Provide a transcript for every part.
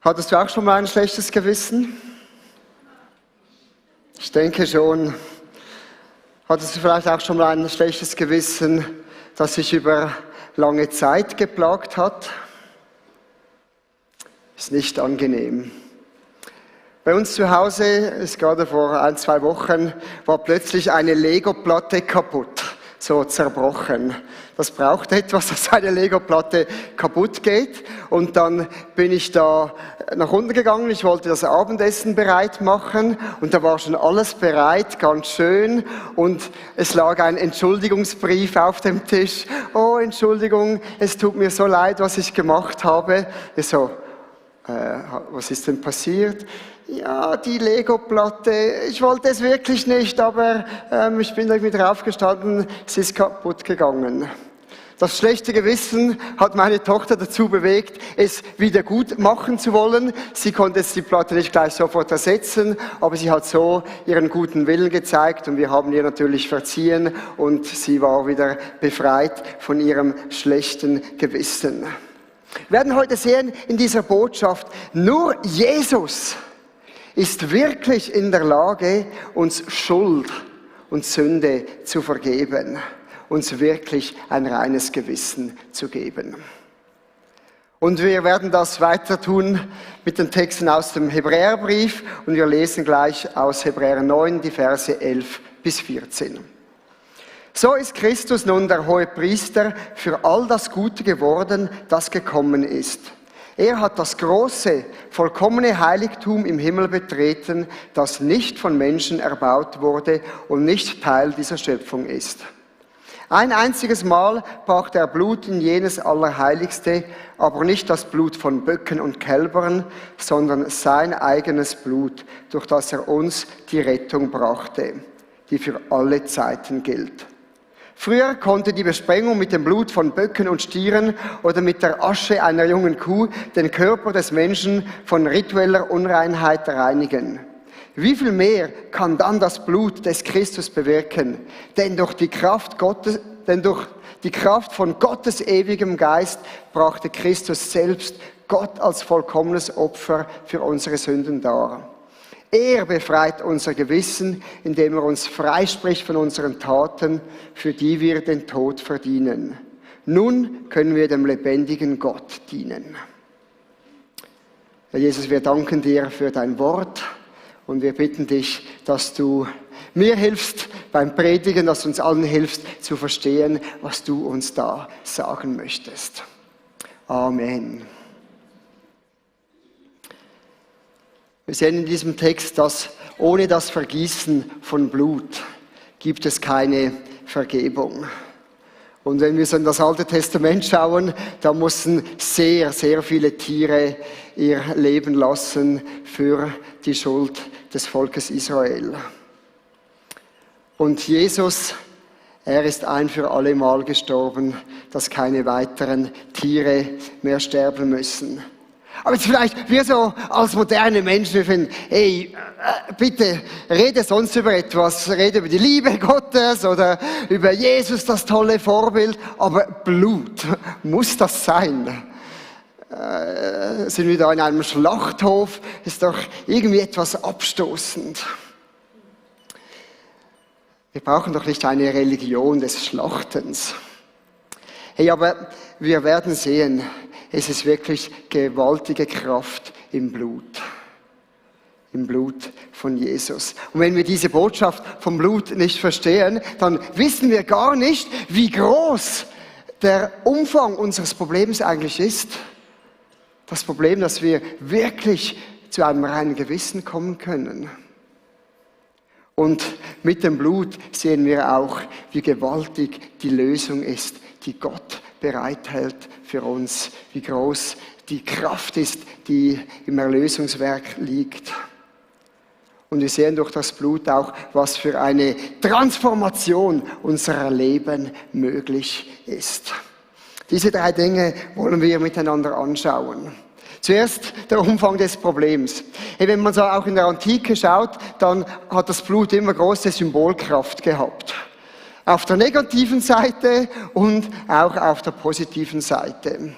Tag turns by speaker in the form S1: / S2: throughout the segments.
S1: Hattest du auch schon mal ein schlechtes Gewissen? Ich denke schon. Hattest du vielleicht auch schon mal ein schlechtes Gewissen, das sich über lange Zeit geplagt hat? Ist nicht angenehm. Bei uns zu Hause, ist gerade vor 1-2 Wochen, war plötzlich eine Lego-Platte kaputt, so zerbrochen. Das braucht etwas, dass eine Lego-Platte kaputt geht. Und dann bin ich da nach unten gegangen. Ich wollte das Abendessen bereit machen. Und da war schon alles bereit, ganz schön. Und es lag ein Entschuldigungsbrief auf dem Tisch. Oh, Entschuldigung, es tut mir so leid, was ich gemacht habe. Ich so, was ist denn passiert? Ja, die Lego-Platte, ich wollte es wirklich nicht, aber ich bin irgendwie draufgestanden, sie ist kaputt gegangen. Das schlechte Gewissen hat meine Tochter dazu bewegt, es wieder gut machen zu wollen. Sie konnte jetzt die Platte nicht gleich sofort ersetzen, aber sie hat so ihren guten Willen gezeigt und wir haben ihr natürlich verziehen und sie war wieder befreit von ihrem schlechten Gewissen. Wir werden heute sehen in dieser Botschaft, nur Jesus ist wirklich in der Lage, uns Schuld und Sünde zu vergeben, uns wirklich ein reines Gewissen zu geben. Und wir werden das weiter tun mit den Texten aus dem Hebräerbrief und wir lesen gleich aus Hebräer 9 die Verse 11 bis 14. So ist Christus nun der hohe Priester für all das Gute geworden, das gekommen ist. Er hat das große, vollkommene Heiligtum im Himmel betreten, das nicht von Menschen erbaut wurde und nicht Teil dieser Schöpfung ist. Ein einziges Mal brachte er Blut in jenes Allerheiligste, aber nicht das Blut von Böcken und Kälbern, sondern sein eigenes Blut, durch das er uns die Rettung brachte, die für alle Zeiten gilt. Früher konnte die Besprengung mit dem Blut von Böcken und Stieren oder mit der Asche einer jungen Kuh den Körper des Menschen von ritueller Unreinheit reinigen. Wie viel mehr kann dann das Blut des Christus bewirken? Denn durch die Kraft von Gottes ewigem Geist brachte Christus selbst Gott als vollkommenes Opfer für unsere Sünden dar. Er befreit unser Gewissen, indem er uns freispricht von unseren Taten, für die wir den Tod verdienen. Nun können wir dem lebendigen Gott dienen. Herr Jesus, wir danken dir für dein Wort und wir bitten dich, dass du mir hilfst beim Predigen, dass du uns allen hilfst zu verstehen, was du uns da sagen möchtest. Amen. Wir sehen in diesem Text, dass ohne das Vergießen von Blut gibt es keine Vergebung. Und wenn wir so in das Alte Testament schauen, da mussten sehr, sehr viele Tiere ihr Leben lassen für die Schuld des Volkes Israel. Und Jesus, er ist ein für alle Mal gestorben, dass keine weiteren Tiere mehr sterben müssen. Aber jetzt vielleicht wir so als moderne Menschen, wir finden, hey, bitte rede sonst über etwas, rede über die Liebe Gottes oder über Jesus, das tolle Vorbild, aber Blut, muss das sein? Sind wir da in einem Schlachthof, ist doch irgendwie etwas abstoßend. Wir brauchen doch nicht eine Religion des Schlachtens. Hey, aber wir werden sehen, es ist wirklich gewaltige Kraft im Blut von Jesus. Und wenn wir diese Botschaft vom Blut nicht verstehen, dann wissen wir gar nicht, wie groß der Umfang unseres Problems eigentlich ist. Das Problem, dass wir wirklich zu einem reinen Gewissen kommen können. Und mit dem Blut sehen wir auch, wie gewaltig die Lösung ist, die Gott bereithält für uns, wie groß die Kraft ist, die im Erlösungswerk liegt. Und wir sehen durch das Blut auch, was für eine Transformation unserer Leben möglich ist. Diese 3 Dinge wollen wir miteinander anschauen. Zuerst der Umfang des Problems. Wenn man so auch in der Antike schaut, dann hat das Blut immer große Symbolkraft gehabt. Auf der negativen Seite und auch auf der positiven Seite.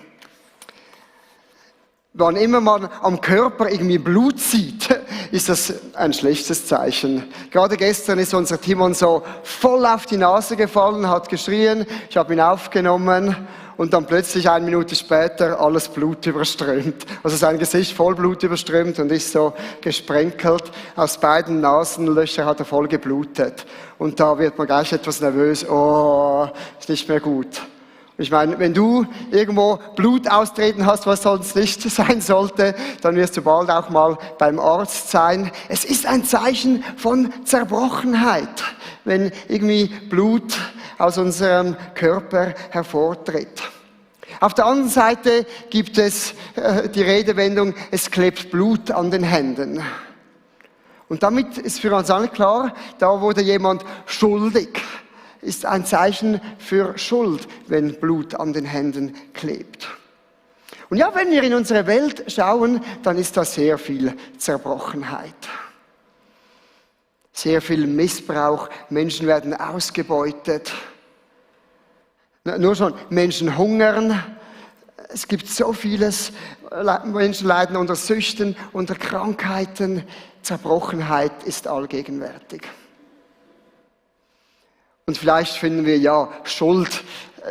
S1: Wann immer man am Körper irgendwie Blut sieht, ist das ein schlechtes Zeichen. Gerade gestern ist unser Timon so voll auf die Nase gefallen, hat geschrien, ich habe ihn aufgenommen und dann plötzlich 1 Minute später alles Blut überströmt. Also sein Gesicht voll Blut überströmt und ist so gesprenkelt. Aus beiden Nasenlöchern hat er voll geblutet. Und da wird man gleich etwas nervös, oh, ist nicht mehr gut. Ich meine, wenn du irgendwo Blut austreten hast, was sonst nicht sein sollte, dann wirst du bald auch mal beim Arzt sein. Es ist ein Zeichen von Zerbrochenheit, wenn irgendwie Blut aus unserem Körper hervortritt. Auf der anderen Seite gibt es die Redewendung, es klebt Blut an den Händen. Und damit ist für uns alle klar, da wurde jemand schuldig. Ist ein Zeichen für Schuld, wenn Blut an den Händen klebt. Und ja, wenn wir in unsere Welt schauen, dann ist da sehr viel Zerbrochenheit. Sehr viel Missbrauch, Menschen werden ausgebeutet. Nur schon Menschen hungern. Es gibt so vieles. Menschen leiden unter Süchten, unter Krankheiten. Zerbrochenheit ist allgegenwärtig. Und vielleicht finden wir ja Schuld,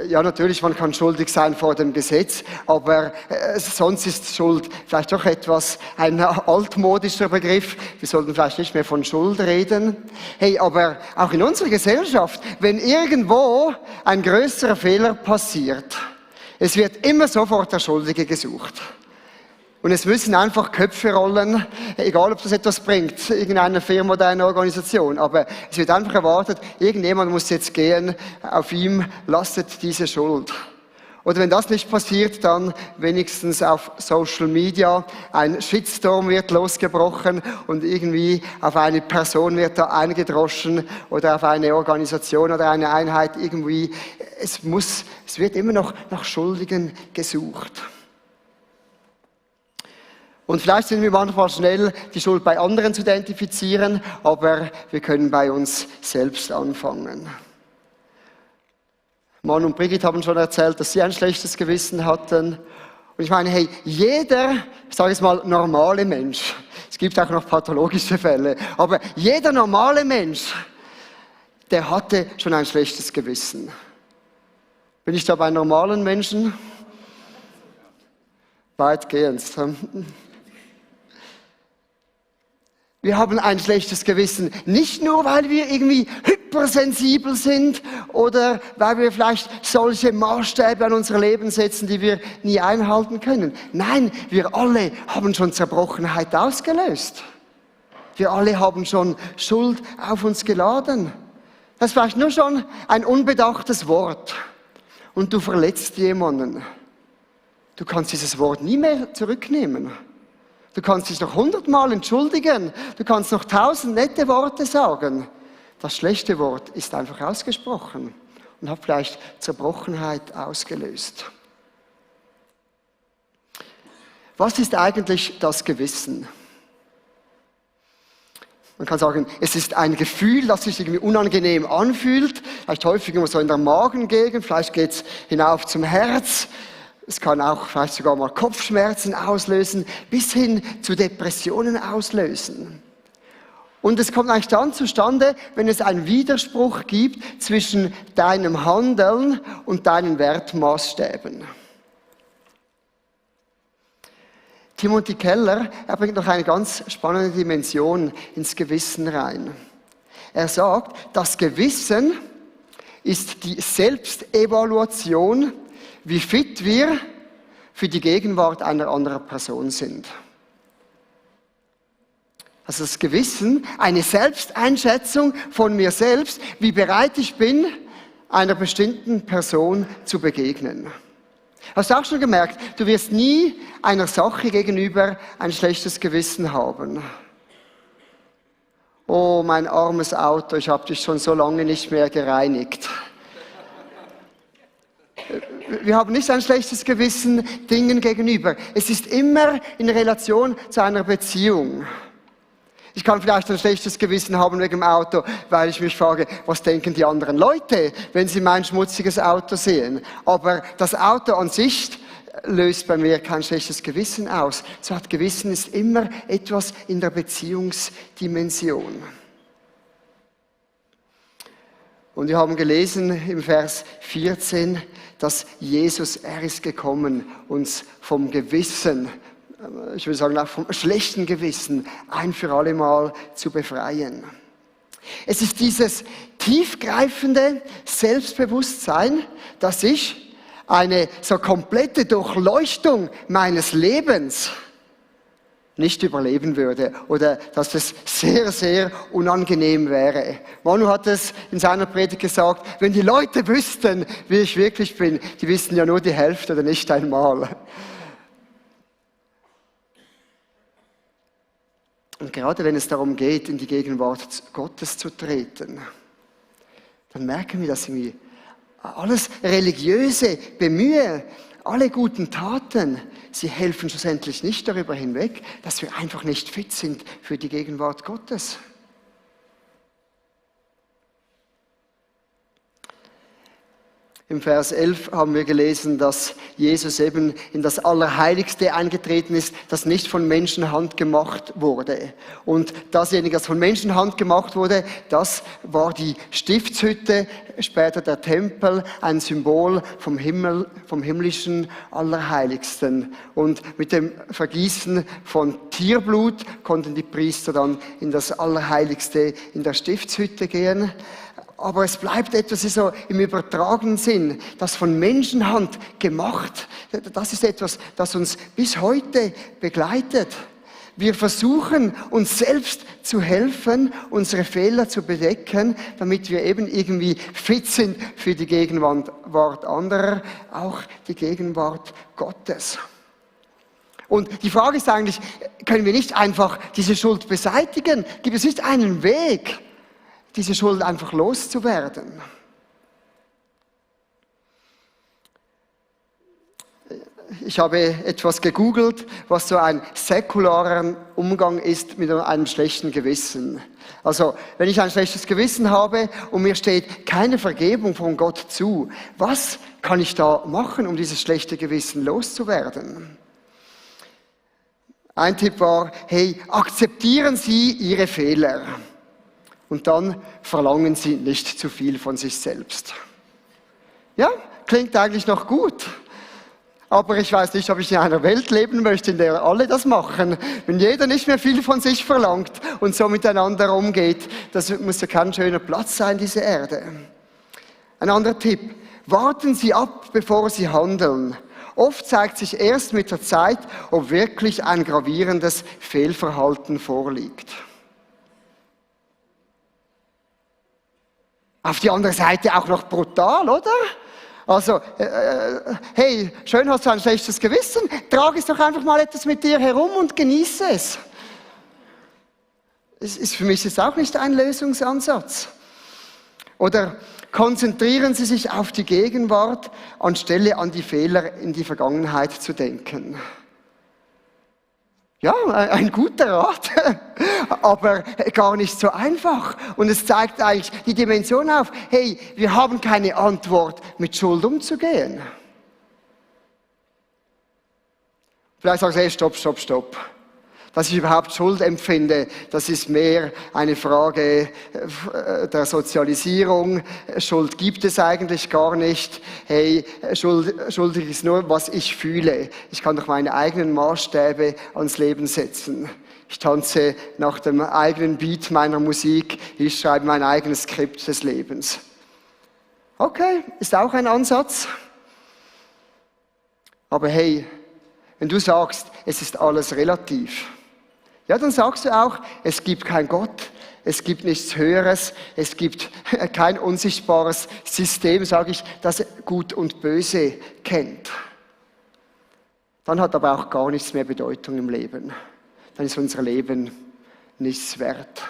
S1: ja natürlich, man kann schuldig sein vor dem Gesetz, aber sonst ist Schuld vielleicht doch ein altmodischer Begriff. Wir sollten vielleicht nicht mehr von Schuld reden. Hey, aber auch in unserer Gesellschaft, wenn irgendwo ein größerer Fehler passiert, es wird immer sofort der Schuldige gesucht. Und es müssen einfach Köpfe rollen, egal ob das etwas bringt, irgendeine Firma oder eine Organisation. Aber es wird einfach erwartet, irgendjemand muss jetzt gehen, auf ihm lastet diese Schuld. Oder wenn das nicht passiert, dann wenigstens auf Social Media ein Shitstorm wird losgebrochen und irgendwie auf eine Person wird da eingedroschen oder auf eine Organisation oder eine Einheit irgendwie. Es wird immer noch nach Schuldigen gesucht. Und vielleicht sind wir manchmal schnell, die Schuld bei anderen zu identifizieren, aber wir können bei uns selbst anfangen. Mann und Brigitte haben schon erzählt, dass sie ein schlechtes Gewissen hatten. Und ich meine, hey, jeder, ich sage es mal, normale Mensch, es gibt auch noch pathologische Fälle, aber jeder normale Mensch, der hatte schon ein schlechtes Gewissen. Bin ich da bei normalen Menschen? Weitgehend. Wir haben ein schlechtes Gewissen, nicht nur, weil wir irgendwie hypersensibel sind oder weil wir vielleicht solche Maßstäbe an unser Leben setzen, die wir nie einhalten können. Nein, wir alle haben schon Zerbrochenheit ausgelöst. Wir alle haben schon Schuld auf uns geladen. Das ist vielleicht nur schon ein unbedachtes Wort und du verletzt jemanden. Du kannst dieses Wort nie mehr zurücknehmen. Du kannst dich noch 100-mal entschuldigen. Du kannst noch 1000 nette Worte sagen. Das schlechte Wort ist einfach ausgesprochen und hat vielleicht Zerbrochenheit ausgelöst. Was ist eigentlich das Gewissen? Man kann sagen, es ist ein Gefühl, das sich irgendwie unangenehm anfühlt. Vielleicht häufig immer so in der Magengegend, vielleicht geht es hinauf zum Herz. Es kann auch vielleicht sogar mal Kopfschmerzen auslösen, bis hin zu Depressionen auslösen. Und es kommt eigentlich dann zustande, wenn es einen Widerspruch gibt zwischen deinem Handeln und deinen Wertmaßstäben. Timothy Keller, er bringt noch eine ganz spannende Dimension ins Gewissen rein. Er sagt, das Gewissen ist die Selbstevaluation, wie fit wir für die Gegenwart einer anderen Person sind. Also das Gewissen, eine Selbsteinschätzung von mir selbst, wie bereit ich bin, einer bestimmten Person zu begegnen. Hast du auch schon gemerkt, du wirst nie einer Sache gegenüber ein schlechtes Gewissen haben. Oh, mein armes Auto, ich habe dich schon so lange nicht mehr gereinigt. Wir haben nicht ein schlechtes Gewissen Dingen gegenüber. Es ist immer in Relation zu einer Beziehung. Ich kann vielleicht ein schlechtes Gewissen haben wegen dem Auto, weil ich mich frage, was denken die anderen Leute, wenn sie mein schmutziges Auto sehen. Aber das Auto an sich löst bei mir kein schlechtes Gewissen aus. So hat Gewissen ist immer etwas in der Beziehungsdimension. Und wir haben gelesen im Vers 14, dass Jesus, er ist gekommen, uns vom Gewissen, ich würde sagen auch vom schlechten Gewissen, ein für alle Mal zu befreien. Es ist dieses tiefgreifende Selbstbewusstsein, dass ich eine so komplette Durchleuchtung meines Lebens nicht überleben würde oder dass es sehr, sehr unangenehm wäre. Manu hat es in seiner Predigt gesagt, wenn die Leute wüssten, wie ich wirklich bin, die wissen ja nur die Hälfte oder nicht einmal. Und gerade wenn es darum geht, in die Gegenwart Gottes zu treten, dann merken wir, dass irgendwie alles religiöse Bemühe, alle guten Taten, sie helfen schlussendlich nicht darüber hinweg, dass wir einfach nicht fit sind für die Gegenwart Gottes. Im Vers 11 haben wir gelesen, dass Jesus eben in das Allerheiligste eingetreten ist, das nicht von Menschenhand gemacht wurde. Und dasjenige, das von Menschenhand gemacht wurde, das war die Stiftshütte, später der Tempel, ein Symbol vom Himmel, vom himmlischen Allerheiligsten. Und mit dem Vergießen von Tierblut konnten die Priester dann in das Allerheiligste in der Stiftshütte gehen. Aber es bleibt etwas so im übertragenen Sinn, das von Menschenhand gemacht. Das ist etwas, das uns bis heute begleitet. Wir versuchen, uns selbst zu helfen, unsere Fehler zu bedecken, damit wir eben irgendwie fit sind für die Gegenwart anderer, auch die Gegenwart Gottes. Und die Frage ist eigentlich, können wir nicht einfach diese Schuld beseitigen? Gibt es nicht einen Weg, diese Schuld einfach loszuwerden? Ich habe etwas gegoogelt, was so ein säkularer Umgang ist mit einem schlechten Gewissen. Also, wenn ich ein schlechtes Gewissen habe und mir steht keine Vergebung von Gott zu, was kann ich da machen, um dieses schlechte Gewissen loszuwerden? Ein Tipp war, hey, akzeptieren Sie Ihre Fehler. Und dann verlangen Sie nicht zu viel von sich selbst. Ja, klingt eigentlich noch gut. Aber ich weiß nicht, ob ich in einer Welt leben möchte, in der alle das machen. Wenn jeder nicht mehr viel von sich verlangt und so miteinander umgeht, das muss ja kein schöner Platz sein, diese Erde. Ein anderer Tipp. Warten Sie ab, bevor Sie handeln. Oft zeigt sich erst mit der Zeit, ob wirklich ein gravierendes Fehlverhalten vorliegt. Auf die andere Seite auch noch brutal, oder? Also, hey, schön hast du ein schlechtes Gewissen, trage es doch einfach mal etwas mit dir herum und genieße es. Es ist für mich jetzt auch nicht ein Lösungsansatz. Oder konzentrieren Sie sich auf die Gegenwart, anstelle an die Fehler in die Vergangenheit zu denken. Ja, ein guter Rat, aber gar nicht so einfach. Und es zeigt eigentlich die Dimension auf, hey, wir haben keine Antwort, mit Schuld umzugehen. Vielleicht sagst du, hey, stopp. Dass ich überhaupt Schuld empfinde, das ist mehr eine Frage der Sozialisierung. Schuld gibt es eigentlich gar nicht. Hey, schuldig ist nur, was ich fühle. Ich kann doch meine eigenen Maßstäbe ans Leben setzen. Ich tanze nach dem eigenen Beat meiner Musik. Ich schreibe mein eigenes Skript des Lebens. Okay, ist auch ein Ansatz. Aber hey, wenn du sagst, es ist alles relativ, ja, dann sagst du auch, es gibt keinen Gott, es gibt nichts Höheres, es gibt kein unsichtbares System, sage ich, das Gut und Böse kennt. Dann hat aber auch gar nichts mehr Bedeutung im Leben. Dann ist unser Leben nichts wert.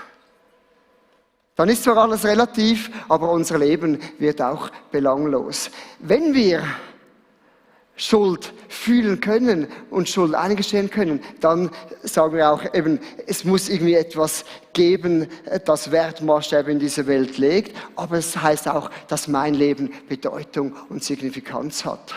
S1: Dann ist zwar alles relativ, aber unser Leben wird auch belanglos. Wenn wir Schuld fühlen können und Schuld eingestehen können, dann sagen wir auch eben, es muss irgendwie etwas geben, das Wertmaßstäbe in diese Welt legt, aber es heißt auch, dass mein Leben Bedeutung und Signifikanz hat.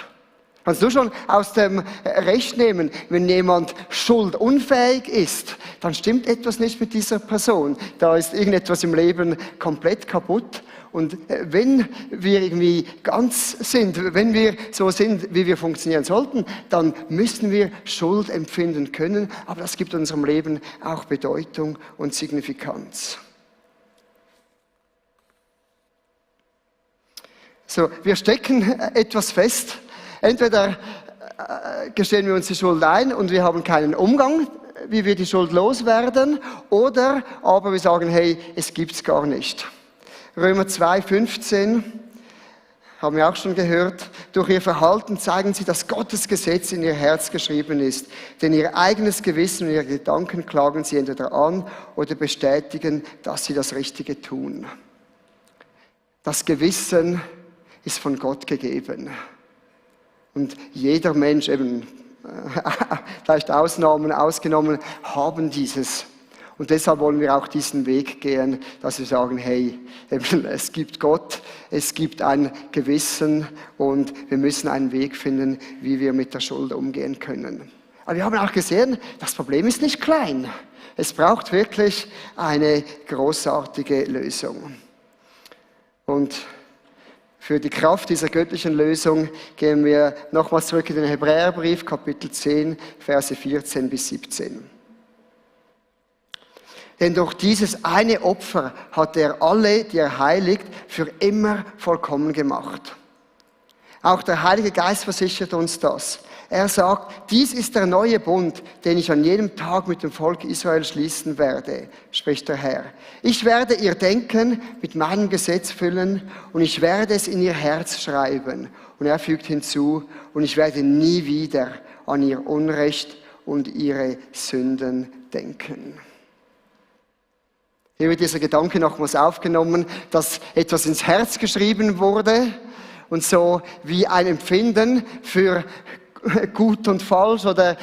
S1: Kannst du schon aus dem Recht nehmen, wenn jemand schuldunfähig ist, dann stimmt etwas nicht mit dieser Person. Da ist irgendetwas im Leben komplett kaputt. Und wenn wir irgendwie ganz sind, wenn wir so sind, wie wir funktionieren sollten, dann müssen wir Schuld empfinden können. Aber das gibt unserem Leben auch Bedeutung und Signifikanz. So, wir stecken etwas fest. Entweder gestehen wir uns die Schuld ein und wir haben keinen Umgang, wie wir die Schuld loswerden, oder aber wir sagen, hey, es gibt's gar nicht. Römer 2,15 haben wir auch schon gehört. Durch ihr Verhalten zeigen sie, dass Gottes Gesetz in ihr Herz geschrieben ist. Denn ihr eigenes Gewissen und ihre Gedanken klagen sie entweder an oder bestätigen, dass sie das Richtige tun. Das Gewissen ist von Gott gegeben. Und jeder Mensch, eben, vielleicht Ausnahmen ausgenommen, haben dieses. Und deshalb wollen wir auch diesen Weg gehen, dass wir sagen, hey, eben, es gibt Gott, es gibt ein Gewissen und wir müssen einen Weg finden, wie wir mit der Schuld umgehen können. Aber wir haben auch gesehen, das Problem ist nicht klein. Es braucht wirklich eine großartige Lösung. Und für die Kraft dieser göttlichen Lösung gehen wir nochmals zurück in den Hebräerbrief, Kapitel 10, Verse 14 bis 17. Denn durch dieses eine Opfer hat er alle, die er heiligt, für immer vollkommen gemacht. Auch der Heilige Geist versichert uns das. Er sagt, dies ist der neue Bund, den ich an jedem Tag mit dem Volk Israel schließen werde, spricht der Herr. Ich werde ihr Denken mit meinem Gesetz füllen und ich werde es in ihr Herz schreiben. Und er fügt hinzu, und ich werde nie wieder an ihr Unrecht und ihre Sünden denken. Hier wird dieser Gedanke nochmals aufgenommen, dass etwas ins Herz geschrieben wurde und so wie ein Empfinden für gut und falsch oder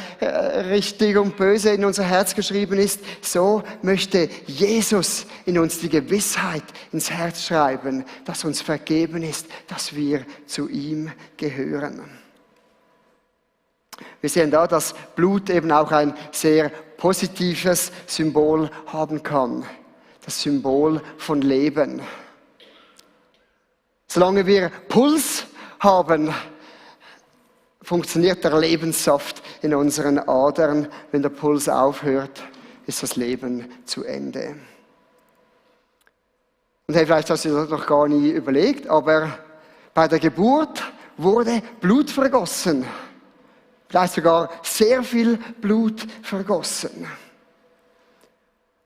S1: richtig und böse in unser Herz geschrieben ist, so möchte Jesus in uns die Gewissheit ins Herz schreiben, dass uns vergeben ist, dass wir zu ihm gehören. Wir sehen da, dass Blut eben auch ein sehr positives Symbol haben kann. Das Symbol von Leben. Solange wir Puls haben, funktioniert der Lebenssaft in unseren Adern. Wenn der Puls aufhört, ist das Leben zu Ende. Und hey, vielleicht hast du das noch gar nie überlegt, aber bei der Geburt wurde Blut vergossen. Vielleicht sogar sehr viel Blut vergossen.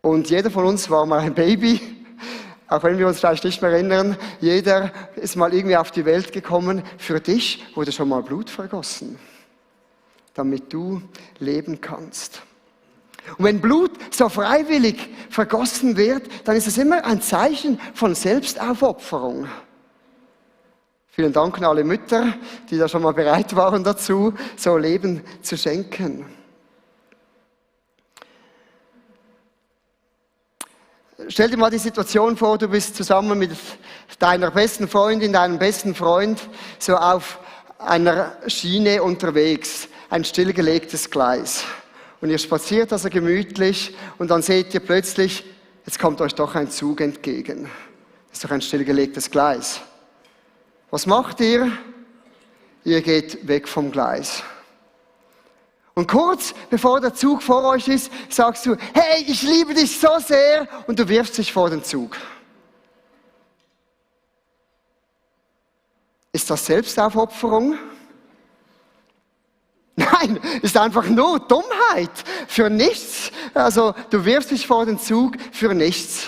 S1: Und jeder von uns war mal ein Baby, auch wenn wir uns vielleicht nicht mehr erinnern. Jeder ist mal irgendwie auf die Welt gekommen. Für dich wurde schon mal Blut vergossen, damit du leben kannst. Und wenn Blut so freiwillig vergossen wird, dann ist es immer ein Zeichen von Selbstaufopferung. Vielen Dank an alle Mütter, die da schon mal bereit waren dazu, so Leben zu schenken. Stell dir mal die Situation vor, du bist zusammen mit deiner besten Freundin, deinem besten Freund, so auf einer Schiene unterwegs, ein stillgelegtes Gleis. Und ihr spaziert also gemütlich und dann seht ihr plötzlich, jetzt kommt euch doch ein Zug entgegen. Das ist doch ein stillgelegtes Gleis. Was macht ihr? Ihr geht weg vom Gleis. Und kurz bevor der Zug vor euch ist, sagst du, hey, ich liebe dich so sehr, und du wirfst dich vor den Zug. Ist das Selbstaufopferung? Nein, ist einfach nur Dummheit, für nichts. Also du wirfst dich vor den Zug für nichts.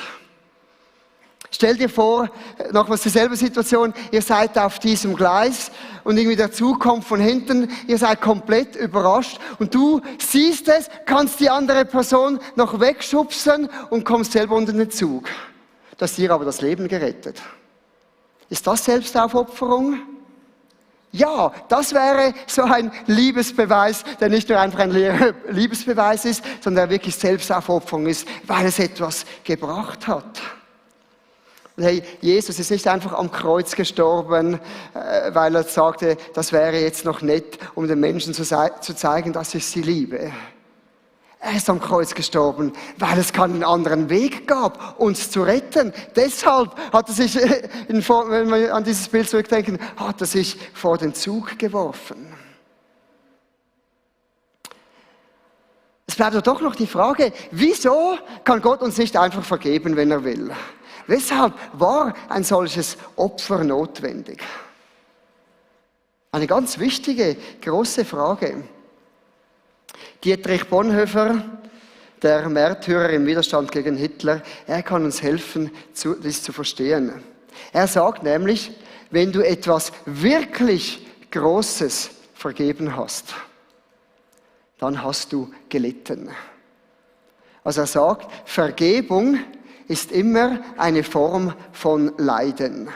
S1: Stell dir vor, nochmals dieselbe Situation, ihr seid auf diesem Gleis und irgendwie der Zug kommt von hinten, ihr seid komplett überrascht und du siehst es, kannst die andere Person noch wegschubsen und kommst selber unter den Zug. Du hast dir aber das Leben gerettet. Ist das Selbstaufopferung? Ja, das wäre so ein Liebesbeweis, der nicht nur einfach ein Liebesbeweis ist, sondern der wirklich Selbstaufopferung ist, weil es etwas gebracht hat. Und hey, Jesus ist nicht einfach am Kreuz gestorben, weil er sagte, das wäre jetzt noch nett, um den Menschen zu zeigen, dass ich sie liebe. Er ist am Kreuz gestorben, weil es keinen anderen Weg gab, uns zu retten. Deshalb hat er sich, wenn wir an dieses Bild zurückdenken, hat er sich vor den Zug geworfen. Es bleibt doch noch die Frage, wieso kann Gott uns nicht einfach vergeben, wenn er will? Weshalb war ein solches Opfer notwendig? Eine ganz wichtige, große Frage. Dietrich Bonhoeffer, der Märtyrer im Widerstand gegen Hitler, er kann uns helfen, dies zu verstehen. Er sagt nämlich, wenn du etwas wirklich Großes vergeben hast, dann hast du gelitten. Also er sagt, Vergebung ist immer eine Form von Leiden.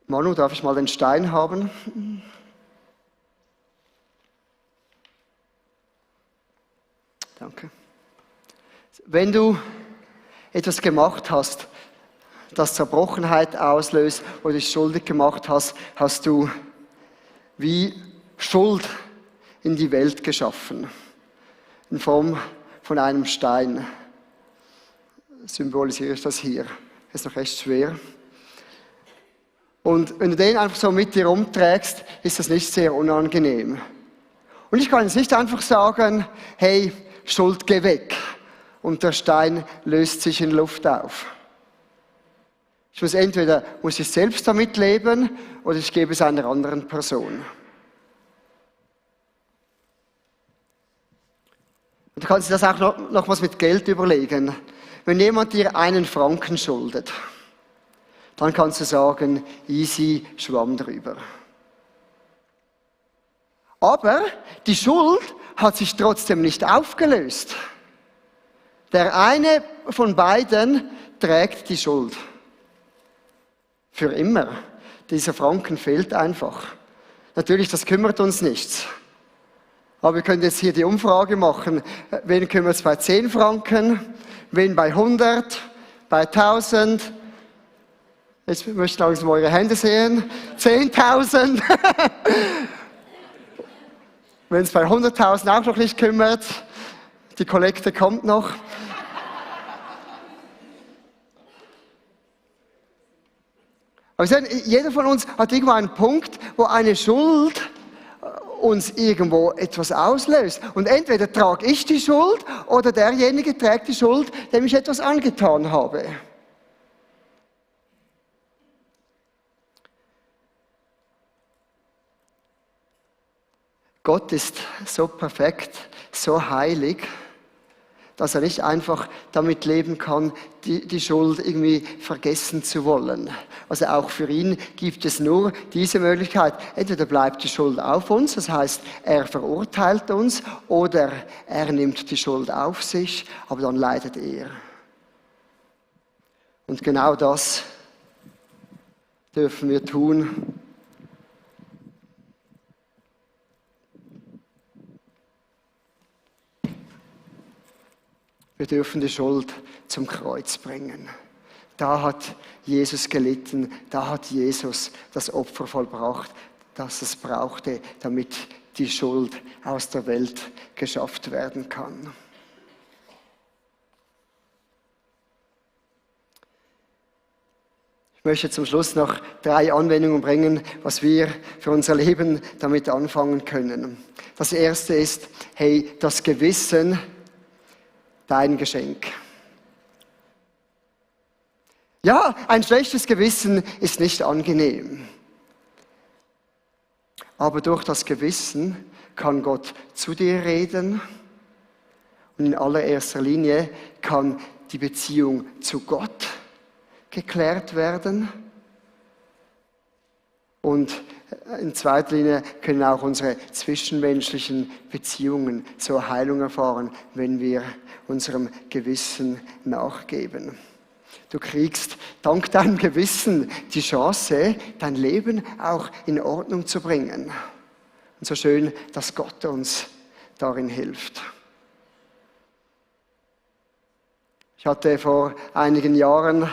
S1: Manu, darf ich mal den Stein haben? Danke. Wenn du etwas gemacht hast, das Zerbrochenheit auslöst oder dich schuldig gemacht hast, hast du wie Schuld in die Welt geschaffen. In Form von einem Stein. Symbolisiere ich das hier. Das ist noch recht schwer. Und wenn du den einfach so mit dir rumträgst, ist das nicht sehr unangenehm. Und ich kann jetzt nicht einfach sagen, hey, Schuld, geh weg. Und der Stein löst sich in Luft auf. Entweder muss ich selbst damit leben oder ich gebe es einer anderen Person. Und du kannst dir das auch nochmals mit Geld überlegen. Wenn jemand dir 1 Franken schuldet, dann kannst du sagen, easy, Schwamm drüber. Aber die Schuld hat sich trotzdem nicht aufgelöst. Der eine von beiden trägt die Schuld. Für immer. Dieser Franken fehlt einfach. Natürlich, das kümmert uns nichts. Aber wir können jetzt hier die Umfrage machen. Wen kümmert es bei 10 Franken? Wen bei 100? Bei 1000? Jetzt möchte ich langsam eure Hände sehen. 10.000? Wenn es bei 100.000 auch noch nicht kümmert, die Kollekte kommt noch. Aber jeder von uns hat irgendwo einen Punkt, wo eine Schuld uns irgendwo etwas auslöst. Und entweder trage ich die Schuld oder derjenige trägt die Schuld, dem ich etwas angetan habe. Gott ist so perfekt, so heilig, dass er nicht einfach damit leben kann, die Schuld irgendwie vergessen zu wollen. Also auch für ihn gibt es nur diese Möglichkeit. Entweder bleibt die Schuld auf uns, das heißt, er verurteilt uns, oder er nimmt die Schuld auf sich, aber dann leidet er. Und genau das dürfen wir tun. Wir dürfen die Schuld zum Kreuz bringen. Da hat Jesus gelitten, da hat Jesus das Opfer vollbracht, das es brauchte, damit die Schuld aus der Welt geschafft werden kann. Ich möchte zum Schluss noch 3 Anwendungen bringen, was wir für unser Leben damit anfangen können. Das erste ist, hey, das Gewissen, dein Geschenk. Ja, ein schlechtes Gewissen ist nicht angenehm. Aber durch das Gewissen kann Gott zu dir reden. Und in allererster Linie kann die Beziehung zu Gott geklärt werden. Und in zweiter Linie können auch unsere zwischenmenschlichen Beziehungen zur Heilung erfahren, wenn wir unserem Gewissen nachgeben. Du kriegst dank deinem Gewissen die Chance, dein Leben auch in Ordnung zu bringen. Und so schön, dass Gott uns darin hilft. Ich Ich hatte vor einigen Jahren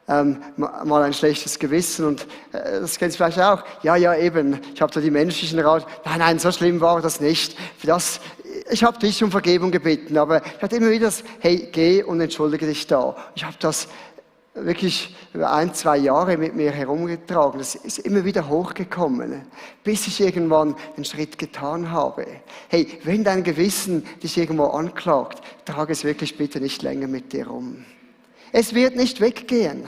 S1: mal ein schlechtes Gewissen und das kennst du vielleicht auch. Ja, eben, ich habe da die menschlichen Rat. Nein, so schlimm war das nicht. Ich habe dich um Vergebung gebeten, aber ich hatte immer wieder das, hey, geh und entschuldige dich da. Ich habe das wirklich über 1-2 Jahre mit mir herumgetragen. Das ist immer wieder hochgekommen, bis ich irgendwann den Schritt getan habe. Hey, wenn dein Gewissen dich irgendwo anklagt, trage es wirklich bitte nicht länger mit dir rum. Es wird nicht weggehen.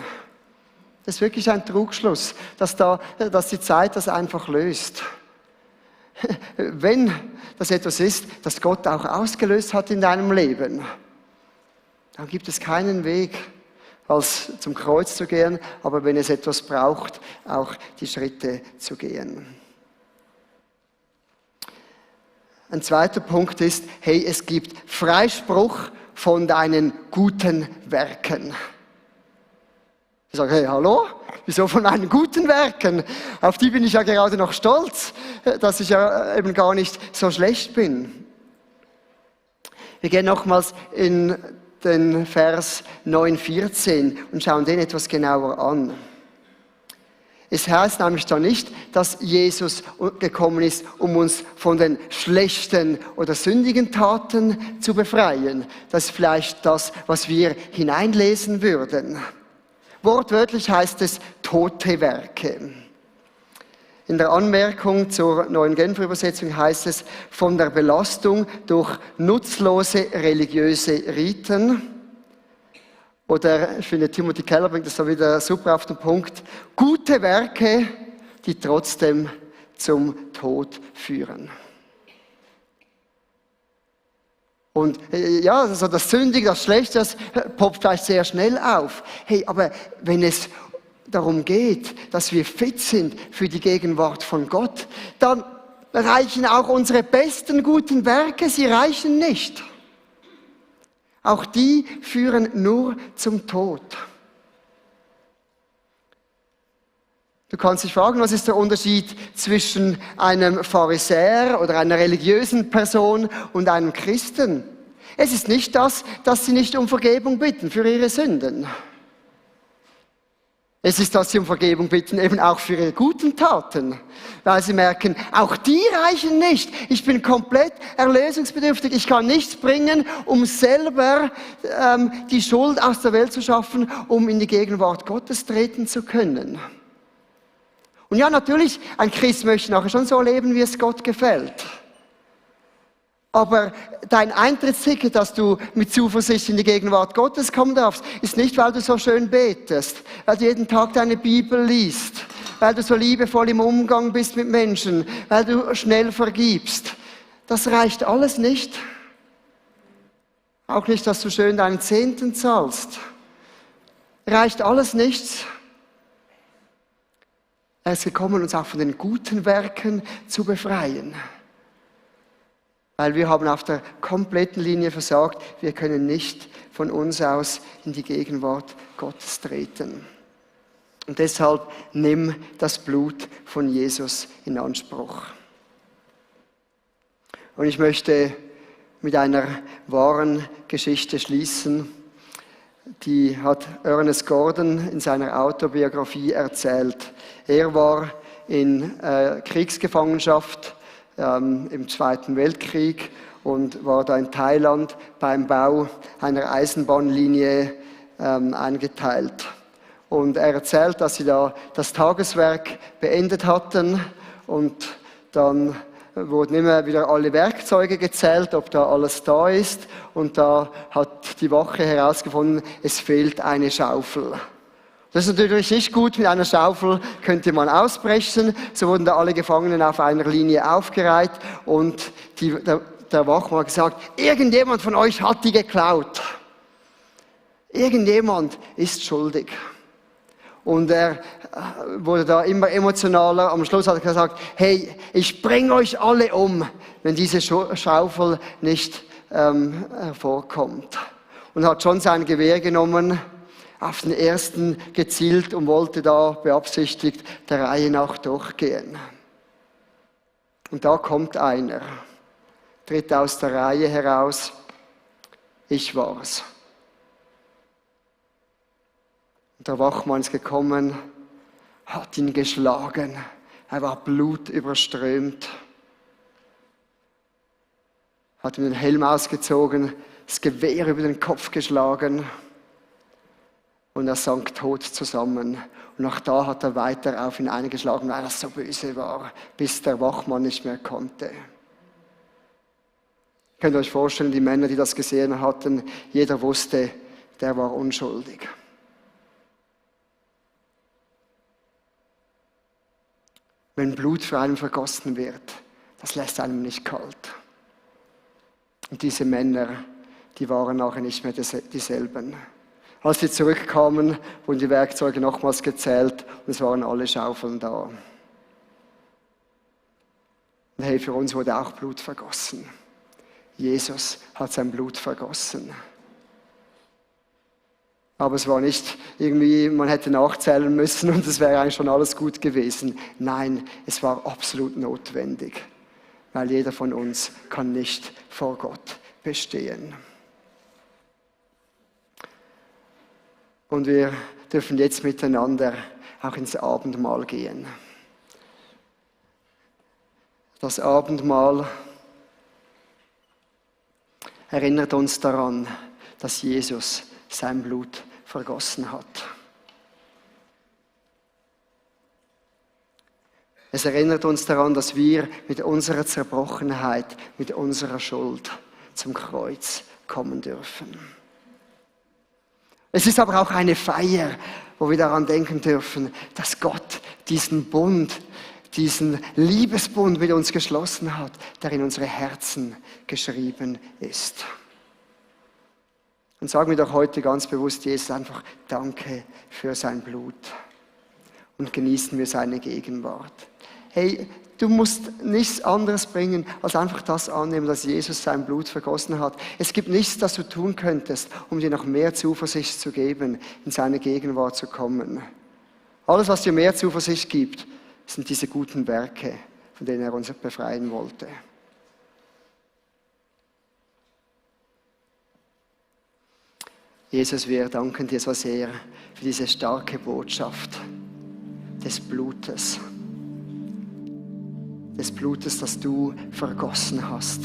S1: Das ist wirklich ein Trugschluss, dass die Zeit das einfach löst. Wenn das etwas ist, das Gott auch ausgelöst hat in deinem Leben, dann gibt es keinen Weg, als zum Kreuz zu gehen, aber wenn es etwas braucht, auch die Schritte zu gehen. Ein zweiter Punkt ist, hey, es gibt Freispruch von deinen guten Werken. Ich sage, hey, hallo? Wieso von meinen guten Werken? Auf die bin ich ja gerade noch stolz, dass ich ja eben gar nicht so schlecht bin. Wir gehen nochmals in den Vers 9,14 und schauen den etwas genauer an. Es heißt nämlich da nicht, dass Jesus gekommen ist, um uns von den schlechten oder sündigen Taten zu befreien. Das ist vielleicht das, was wir hineinlesen würden. Wortwörtlich heißt es tote Werke. In der Anmerkung zur neuen Genfer Übersetzung heißt es, von der Belastung durch nutzlose religiöse Riten. Oder ich finde, Timothy Keller bringt das da wieder super auf den Punkt. Gute Werke, die trotzdem zum Tod führen. Und ja, also das Sündige, das Schlechte, das poppt vielleicht sehr schnell auf. Hey, aber wenn es darum geht, dass wir fit sind für die Gegenwart von Gott, dann reichen auch unsere besten guten Werke, sie reichen nicht. Auch die führen nur zum Tod. Du kannst dich fragen, was ist der Unterschied zwischen einem Pharisäer oder einer religiösen Person und einem Christen? Es ist nicht das, dass sie nicht um Vergebung bitten für ihre Sünden. Es ist, dass sie um Vergebung bitten, eben auch für ihre guten Taten. Weil sie merken, auch die reichen nicht. Ich bin komplett erlösungsbedürftig. Ich kann nichts bringen, um selber die Schuld aus der Welt zu schaffen, um in die Gegenwart Gottes treten zu können. Und ja, natürlich, ein Christ möchte nachher schon so leben, wie es Gott gefällt. Aber dein Eintrittsticket, dass du mit Zuversicht in die Gegenwart Gottes kommen darfst, ist nicht, weil du so schön betest, weil du jeden Tag deine Bibel liest, weil du so liebevoll im Umgang bist mit Menschen, weil du schnell vergibst. Das reicht alles nicht. Auch nicht, dass du schön deinen Zehnten zahlst. Reicht alles nichts. Er ist gekommen, uns auch von den guten Werken zu befreien. Weil wir haben auf der kompletten Linie versagt. Wir können nicht von uns aus in die Gegenwart Gottes treten. Und deshalb nimm das Blut von Jesus in Anspruch. Und ich möchte mit einer wahren Geschichte schließen. Die hat Ernest Gordon in seiner Autobiografie erzählt. Er war in Kriegsgefangenschaft im Zweiten Weltkrieg und war da in Thailand beim Bau einer Eisenbahnlinie eingeteilt. Und er erzählt, dass sie da das Tageswerk beendet hatten und dann wurden immer wieder alle Werkzeuge gezählt, ob da alles da ist. Und da hat die Wache herausgefunden, es fehlt eine Schaufel. Das ist natürlich nicht gut, mit einer Schaufel könnte man ausbrechen. So wurden da alle Gefangenen auf einer Linie aufgereiht und der Wachmann hat gesagt, irgendjemand von euch hat die geklaut. Irgendjemand ist schuldig. Und er wurde da immer emotionaler. Am Schluss hat er gesagt, hey, ich bringe euch alle um, wenn diese Schaufel nicht hervorkommt. Und hat schon sein Gewehr genommen, auf den ersten gezielt und wollte da beabsichtigt der Reihe nach durchgehen. Und da kommt einer, tritt aus der Reihe heraus, ich war's. Und der Wachmann ist gekommen, hat ihn geschlagen. Er war blutüberströmt. Hat ihm den Helm ausgezogen, das Gewehr über den Kopf geschlagen. Und er sank tot zusammen. Und auch da hat er weiter auf ihn eingeschlagen, weil er so böse war, bis der Wachmann nicht mehr konnte. Könnt ihr euch vorstellen, die Männer, die das gesehen hatten, jeder wusste, der war unschuldig. Wenn Blut für einen vergossen wird, das lässt einem nicht kalt. Und diese Männer, die waren nachher nicht mehr dieselben. Als sie zurückkamen, wurden die Werkzeuge nochmals gezählt und es waren alle Schaufeln da. Und hey, für uns wurde auch Blut vergossen. Jesus hat sein Blut vergossen. Aber es war nicht irgendwie, man hätte nachzählen müssen und es wäre eigentlich schon alles gut gewesen. Nein, es war absolut notwendig, weil jeder von uns kann nicht vor Gott bestehen. Und wir dürfen jetzt miteinander auch ins Abendmahl gehen. Das Abendmahl erinnert uns daran, dass Jesus sein Blut vergossen hat. Es erinnert uns daran, dass wir mit unserer Zerbrochenheit, mit unserer Schuld zum Kreuz kommen dürfen. Es ist aber auch eine Feier, wo wir daran denken dürfen, dass Gott diesen Bund, diesen Liebesbund mit uns geschlossen hat, der in unsere Herzen geschrieben ist. Und sagen wir doch heute ganz bewusst, Jesus, einfach Danke für sein Blut. Und genießen wir seine Gegenwart. Hey, du musst nichts anderes bringen, als einfach das annehmen, dass Jesus sein Blut vergossen hat. Es gibt nichts, das du tun könntest, um dir noch mehr Zuversicht zu geben, in seine Gegenwart zu kommen. Alles, was dir mehr Zuversicht gibt, sind diese guten Werke, von denen er uns befreien wollte. Jesus, wir danken dir so sehr für diese starke Botschaft des Blutes. Des Blutes, das du vergossen hast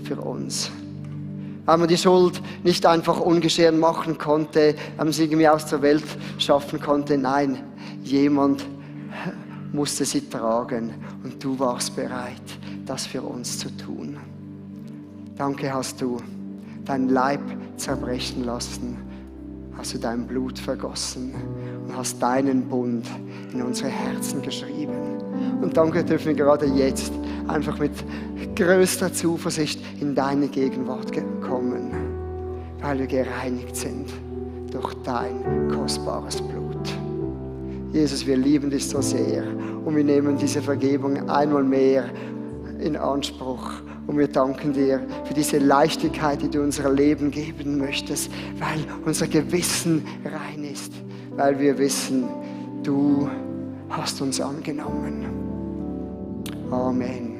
S1: für uns. Weil man die Schuld nicht einfach ungeschehen machen konnte, weil man sie irgendwie aus der Welt schaffen konnte. Nein, jemand musste sie tragen und du warst bereit, das für uns zu tun. Danke hast du deinen Leib zerbrechen lassen, hast du dein Blut vergossen und hast deinen Bund in unsere Herzen geschrieben. Und danke dürfen wir gerade jetzt einfach mit größter Zuversicht in deine Gegenwart kommen, weil wir gereinigt sind durch dein kostbares Blut. Jesus, wir lieben dich so sehr und wir nehmen diese Vergebung einmal mehr in Anspruch. Und wir danken dir für diese Leichtigkeit, die du unser Leben geben möchtest, weil unser Gewissen rein ist, weil wir wissen, du hast uns angenommen. Amen.